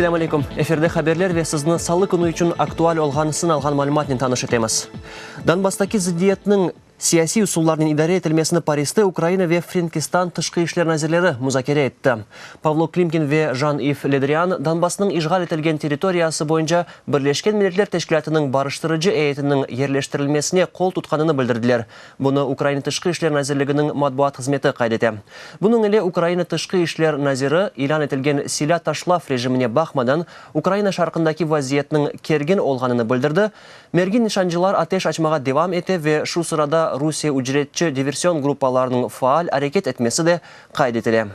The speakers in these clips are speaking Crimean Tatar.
Selâm aleyküm. Efirde haberler ve sizni salı künü içün aktual olğan sınalğan malümatnen tanış etemiz. Donbasstaki zıddiyetniñ siyasiy usullarnen idare etilmesini Pariste Ukraina ve Frenkistan tışqı işler nazirleri muzakere etti. Pavlo Klimkin ve Jan-İv Le Drian Donbassnıñ işğal etilgen territoriyası boyunca Birleşken Milletler Teşkilâtınıñ barıştırıcı eyetiniñ yerleştirilmesine qol tutqanını bildirdiler. Bunı Ukraina Tışqı işler nazirliginiñ matbuat hızmeti qayd ete. Bunıñ ile Ukraina Tışqı işler naziri, ilân etilgen silâ taşlav rejimine baqmadan, Ukraina şarqındaki vaziyetniñ kergin olğanını bildirdi, mergin nişancılar ateş açmağa devam ete ve şu sırada Rusiye ücretçi diversion gruppalarınıñ faal areket etmesi de qayd etile.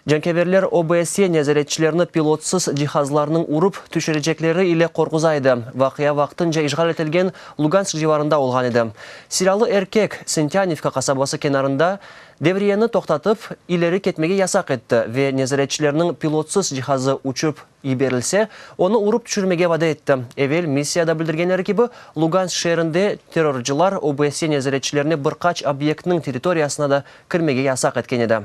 Cenkâverler OBSE nezaretçilerini pilotsız cihazlarnıñ urıp tüşürecekleri ile qorquza edi. Vaqia vaqtınca işğal etilgen Lugansk civarında olğan edi. Silâlı erkek Sentânivka qasabası kenarında devriyeni toqtatıp, ileri ketmege yasaq etti ve nezaretçilerniñ pilotsız cihazı uçıp yiberilse, onı urıp tüşürmege vade etti. Evel missiyada bildirgenleri kibi, Lugansk şeerinde terrorcılar OBSE nezaretçilerine bir qaç obyektniñ territoriyasına da kirmege yasaq etken edi.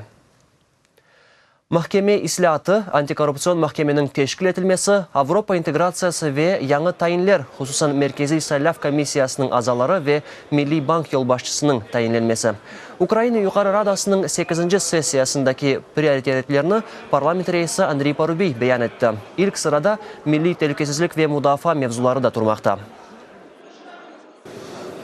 Mahkeme islâatı, antikorruptsion mahkemeniñ teşkil etilmesi, Avropa integratsiyası ve yañı tayinler, hususan Merkeziy saylav komissiyasınıñ azaları ve Milliy bank yolbaşçısınıñ tayinlenmesi. Ukraina Yuqarı Radasınıñ sekizinci sessiyasındaki prioritetlerni parlament reisi Andriy Parubiy beyan etti. İlk sırada milliy telükesizlik ve mudafaa mevzuları da turmaqta.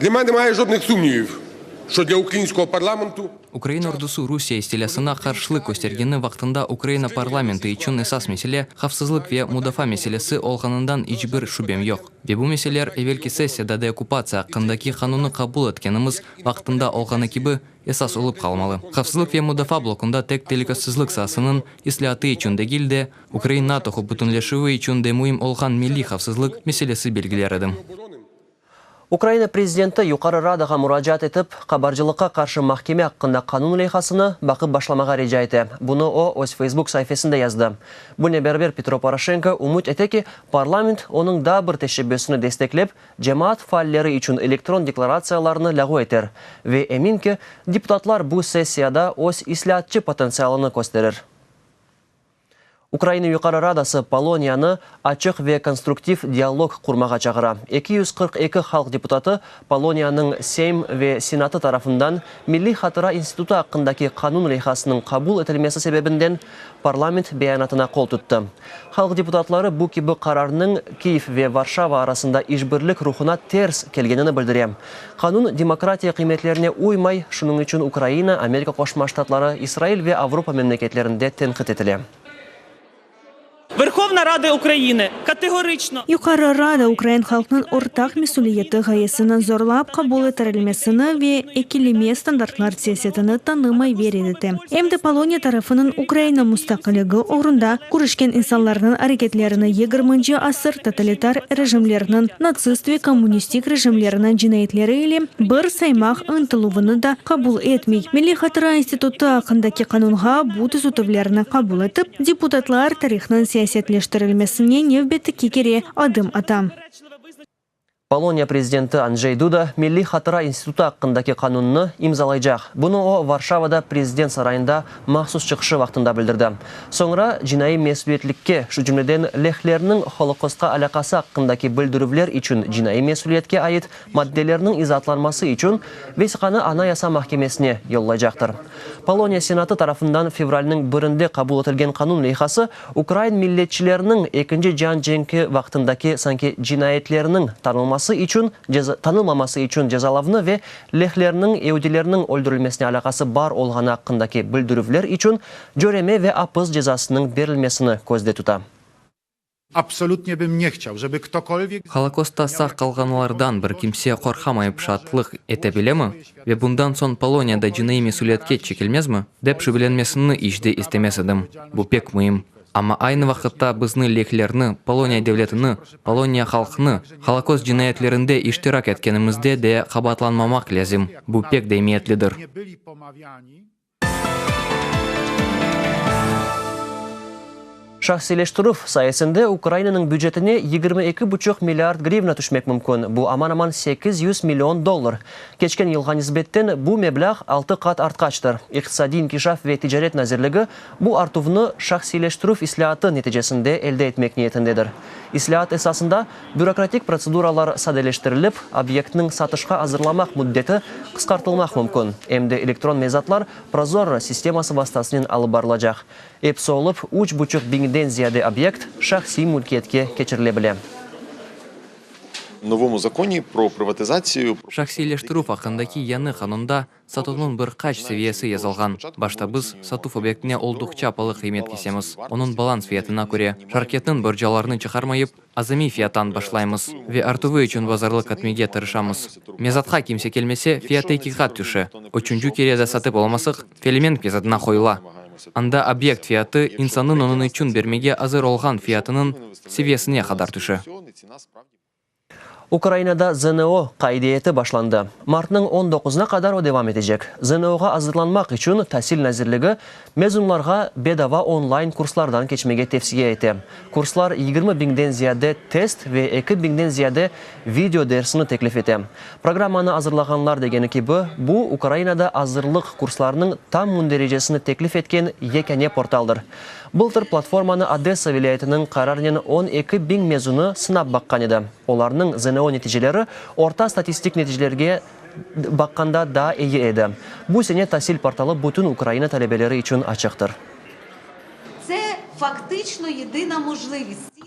Для мене немає жодних сумнівів, що для українського парламенту. Ukraina ordusı Rusiye istilâsına qarşılıq köstergeni vaqtında Ukraina parlamenti içün esas mesele, havfsızlıq ve mudafaa meselesi olğanından iç bir şübem yoq. Ve bu meseleler evelki sessiyada deokupatsiya aqqındaki qanunnı qabul etkenimiz vaqtında olğanı kibi, esas olıp qalmalı. Havfsızlıq ve mudafaa blokunda tek telükesizlik saasınıñ islâatı içün degil de, Ukrain-NATO bütünleşüvi içün de müim olğan milliy havfsızlıq meselesi belgiler edim. Ukraina prezidenti Yuqarı Radağa muracaat etip, qabarcılıqqa qarşı mahkeme aqqında qanun leyhasını baqıp başlamağa rica ete. Bunı o, öz Facebook saifesinde yazdı. Bunen beraber Petro Poroşenko ümüt ete ki, parlament onıñ daa bir teşebbüsini desteklep, cemaat faalleri içün elektron deklaratsiyalarnı lâğu eter. Ve emin ki, deputatlar bu sessiyada öz islâatçı potentsialını kösterir. Ukraina Yuqarı Radası Poloniyanı açıq ve konstruktiv dialog qurmağa çağıra. 242 halq deputatı Poloniyanıñ Seym ve Senatı tarafından Milliy hatıra institutı aqqındaki qanun leyhasınıñ qabul etilmesi sebebinden parlament beyanatına qol tuttı. Halq deputatları bu kibi qararnıñ Kiyev ve Varşava arasında işbirlik ruhuna ters kelgenini bildire. Qanun demokratiya qıymetlerine uymay, şunıñ içün Ukraina, Amerika Qoşma Ştatları, İsrail ve Avropa memleketlerinde tenqit etile. Verhovna Rada Ukrayını kategoriçno. Yuqarı Rada ukrain halqnıñ ortaq mesüliyeti ğayesiniñ zorlap qabul ettirilmesini ve ekileme standartlar siyasetini tanımay ve red ete. Em de Poloniya tarafınıñ Ukraina mustaqilligi oğrunda küreşken insanlarnıñ areketlerini yigirminci asır totalitar rejimleriniñ, natsist ve kommunistik rejimleriniñ cinayetleri ile bir saymaq ıntıluvını da qabul etmey. Milliy hatıra institutı aqqındaki qanunğa bu tüzetüvlerni qabul etip, deputatlar tarihnıñ siyasetleştirilmesine nevbetteki kere adım ata. Poloniya prezidenti Andjey Duda Milliy hatıra institutı aqqındaki qanunnı imzalaycaq. Bunı o, Varşavada prezident sarayında mahsus çıqışı vaqtında bildirdi. Soñra cinaiy mesüliyetlikke, şu cümleden lehlerniñ Holokostqa alâqası aqqındaki bildirüvler içün cinaiy mesüliyetke ait maddelerniñ izaatlanması içün vesiqanı Anayasa mahkemesine yollaycaqtır. Poloniya Senatı tarafından fevralniñ birinde qabul etilgen qanun leyhası ukrain milletçileriniñ Ekinci cian cenki vaqtındaki sanki cinayetleriniñ tanılması içün tanılmaması içün cezalavnı ve lehlerniñ yeudilerniñ öldürilmesine alâqası bar olğanı aqqındaki bildirüvler içün cöreme ve apis cezasınıñ berilmesini közde tuta. Absolutnie bym nie chciał, żeby ktokolwiek. Holokostta sağ qalğanlardan bir kimse qorqamayıp şaatlıq ete bilemi ve bundan soñ Poloniyada cinaiy mesüliyetke çekilmezmi, dep şübelenmesini iç de istemez edim. Bu pek müim. Amma aynı vaqıtta bizni lehlerni, Poloniya devletini, Poloniya halqını Holokost cinayetlerinde iştirak etkenimizde de qabaatlanmamaq lâzim. Bu pek de emiyetlidir. Şahsiyleştirüv sayesinde Ukrainanıñ bücetine 22 buçuq milliard grivna tüşmek mümkün, bu aman-aman 800 million dollar. Keçken yılğa nisbetten bu meblâğ altı qat artqaçtır. İqtisadiy inkişaf ve ticaret nazirligi bu artuvnı şahsiyleştirüv islâatı neticesinde elde etmek niyetindedir. İslâat esasında bürokratik protseduralar sadeleştirilip, obyektniñ satışqa azırlamaq müddeti qısqartılmaq mümkün, em de elektron mezatlar ProZorro sisteması vastasınen alıp barılacaq. Episi olıp üç buçuq biñden ziyade obyekt şahsiy mülkiyetke keçirile bile. Şahsiyleştirüv aqqındaki yañı qanunda satuvnıñ bir qaç seviyesi yazılğan. Başta biz satuv obyektine olduqça palı qıymet kesemiz, onıñ balans fiyatına köre. Şarketniñ borcalarını çıqarmayıp, azamiy fiyattan başlaymız ve artuvı içün bazarlıq etmege tırışamız. Mezatqa kimse kelmese, fiyatı eki qat tüşe. Üçünci kere de satıp olamasaq, felemenk mezatına qoyula. Anda obyekt fiyatı insannıñ onıñ içün bermege azır olğan fiyatınıñ seviyesine qadar tüşe. Ukrainada ZNO qaidiyeti başlandı. Martnıñ on doquzına qadar o devam etecek. ZNOğa azırlanmaq içün Tasil nazirligi mezunlarğa bedava online kurslardan keçmege tevsiye ete. Kurslar 20 biñden ziyade test ve eki biñden ziyade video dersini teklif ete. Programmanı azırlağanlar degeni kibi, bu, Ukrainada azırlıq kurslarınıñ tam mündericesini teklif etken yekâne portaldır. Bıltır platformanı Odessa vilâyetiniñ qararınen 12 biñ mezunı sınap baqqan edi. Olarnıñ ZNO neticeleri orta statistik neticelerge baqqanda daa eyi edi. Bu sene tasil portalı bütün Ukraina talebeleri içün açıqtır.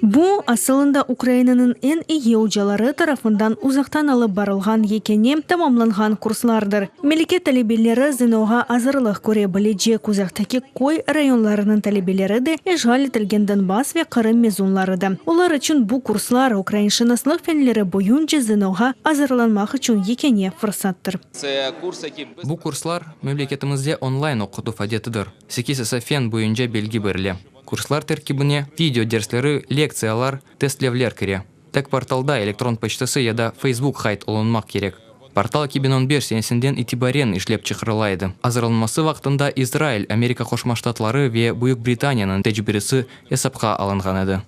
Bu, asılında Ukrainanıñ eñ eyi ocaları tarafından uzaqtan alıp barılğan yekâne tamamlanğan kurslardır. Meleke talebeleri ZNOğa azırlıq köre bilecek uzaqtaki köy rayonlarınıñ talebeleri de, işğal etilgen Donbass ve Qırım mezunları da. Olar içün bu kurslar, ukrainşınaslıq fenleri boyunca ZNOğa azırlanmaq içün yekâne fırsattır. Bu kurslar, memleketimizde online oqutuv adetidir. Sekiz esas fen boyunca bilgi berile. Kurslar terkibine video dersleri, lektsiyalar, testlevler kire. Tek portalda elektron poçtası ya da Facebook qayd olunmaq kerek. Portal 2015 senesinden itibaren işlep çıqarıla edi. Azırlanması vaqtında İsrail, Amerika Qoşma Ştatları ve Büyük Britaniyanıñ tecribesi esapqa alınğan edi.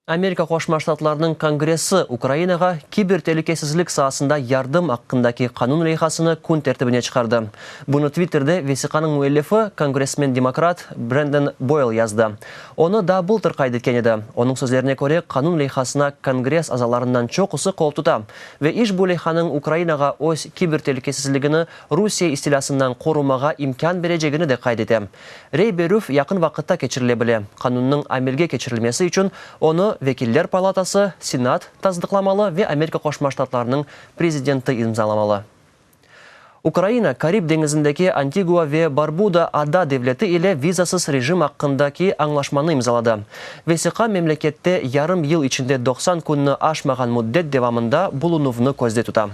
Amerika Qoşma Ştatlarınıñ Kongressi Ukrainağa kiber telükesizlik saasında yardım aqqındaki qanun leyhasını kün tertibine çıqardı. Bunı Twitterde vesiqanıñ müellifi, kongressmen-demokrat Brenden Boyle yazdı. Onı daa bıltır qayd etken edi. Onıñ sözlerine köre, qanun leyhasına Kongress azalarından çoqusı qol tuta ve işbu leyhanıñ Ukrainağa öz kiber telükesizligini Rusiye istilâsından qorumağa imkân berecegini de qayd ete. Rey berüv yaqın vaqıtta keçirile bile. Qanunnıñ amelge keçirilmesi içün onı Vekiller palatası, Senat, tasdıqlamalı ve Amerika Qoşma Ştatlarınıñ prezidenti imzalamalı. Ukraina, Karib deñizindeki Antigua ve Barbuda ada devleti ile vizasız rejim aqqındaki añlaşmanı imzaladı. Vesiqa memlekette yarım yıl içinde 90 künni aşmağan müddet devamında bulunuvnı közde tuta.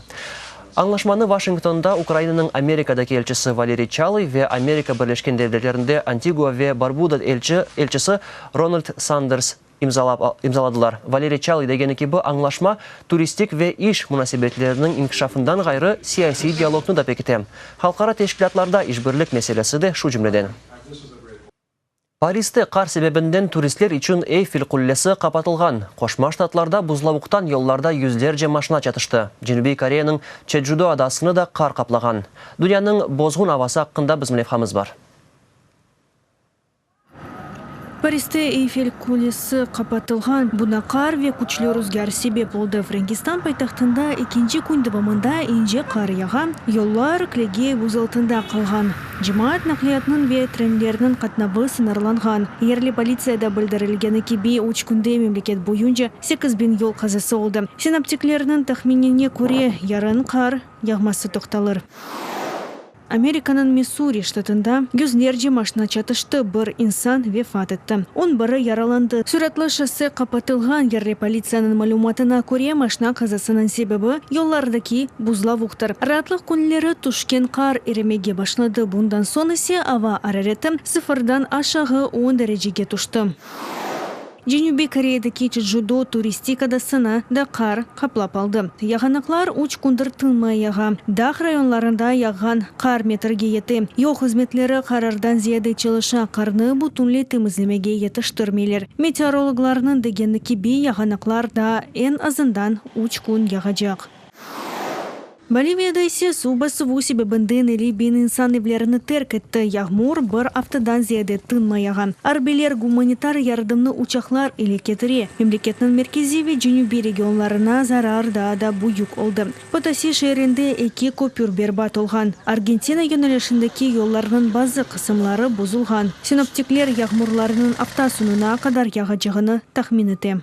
Añlaşmanı Washingtonda Ukrainanıñ Amerikadaki elçisi Valeriy Çalıy ve Amerika Birleşken Devletlerinde Antigua ve Barbuda elçi elçisi Ronald Sanders imzalap imzaladılar. Valeriy Çalıy degeni kibi, añlaşma turistik ve iş munasebetleriniñ inkişafından ğayrı siyasiy dialognı da pekite. Halqara teşkilâtlarda işbirlik meselesi de şu cümleden. Pariste qar sebebinden turistler içün Eyfel qullesi qapatılğan. Qoşma Ştatlarda buzlavuqtan yollarda yüzlerce maşina çatıştı. Cenübiy Koreyanıñ Çejudo adasını da qar qaplağan. Dünyanıñ bozğun avası aqqında bizim levhamız bar. Pariste Eyfel qulesi qapatılğan, buña qar ve küçlü ruzgâr sebep oldı. Frenkistan paytahtında ekinci kün devamında ince qar yağa, yollar klegey buz altında qalğan. Cemaat naqliyatınıñ ve trenlerniñ qatnavı sıñırlanğan. Yerli politsiyada bildirilgeni kibi, üç künde memleket boyunca 8000 yol qazası oldı. Sinoptiklerniñ tahminine köre, yarın qar yağması toqtalır. Amerikanıñ Missouri ştatında yüzlerce maşna çatıştı, bir insan vefat etti, on biri yaralandı. Süratlı şosse qapatılğan, yerli politsiyanıñ malümatına köre, maşna qazasınıñ sebebi, yollardaki buzlavuqtır. Raatlıq künleri tüşken qar irimege başladı, bundan soñ ise ava arareti sıfırdan aşağı on derecege tüşti. Cenübiy Koreyadaki Çejudo turistik adasını da qar qaplap aldı. Yağanaqlar üç kündir tınmay yağa. Dağ rayonlarında yağğan qar metrge yete. Yol hızmetleri qarardan ziyade çalışa, qarnı bütünley temizlemege yetiştirmeyler. Meteorologlarnıñ degeni kibi, yağanaqlar daa eñ azından üç kün yağacaq. Boliviyada ise suv basuvı sebebinden 50.000 insan evlerini terk etti. Yağmur bir aftadan ziyade tınmay yağa. Arbiyler gumanitar yardımnı uçaqlar ile ketire. Memleketniñ merkeziy ve cenübiy regionlarına zarar daa da büyük oldı. Potosi şeerinde eki köpür berbat olğan. Argentina yönelişindeki yollarnıñ bazı qısımları bozulğan. Sinoptikler yağmurlarnıñ afta soñuna qadar yağacağını tahmin ete.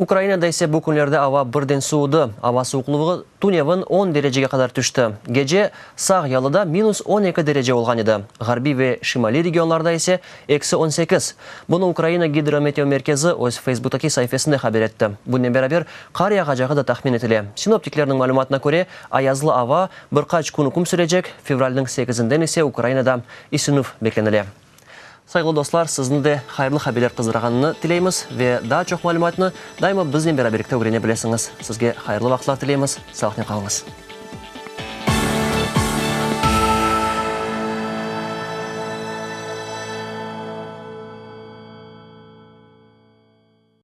Ukrainada ise bu künlerde ava birden suvudı. Ava suvuqlığı tünevin on derecege qadar tüşti. Gece Sağ yalıda minus 12 derece olğan edi, ğarbiy ve şimaliy regionlarda ise eksi 18. Bunı Ukraina gidrometeomerkezi öz Facebooktaki saifesinde haber etti. Bunen beraber, qar yağacağı da tahmin etile. Sinoptiklerniñ malümatına köre, ayazlı ava bir qaç kün üküm sürecek, fevralniñ sekizinden ise Ukrainada isinüv beklenile. Sayğılı dostlar, sizni de hayırlı haberler qızdırğanını tileymiz ve daa çoq malümatnı daima biznen beraberlikte ögrene bilesiñiz. Sizge hayırlı vaqıtlar tileymiz, sağlıqnen qalıñız.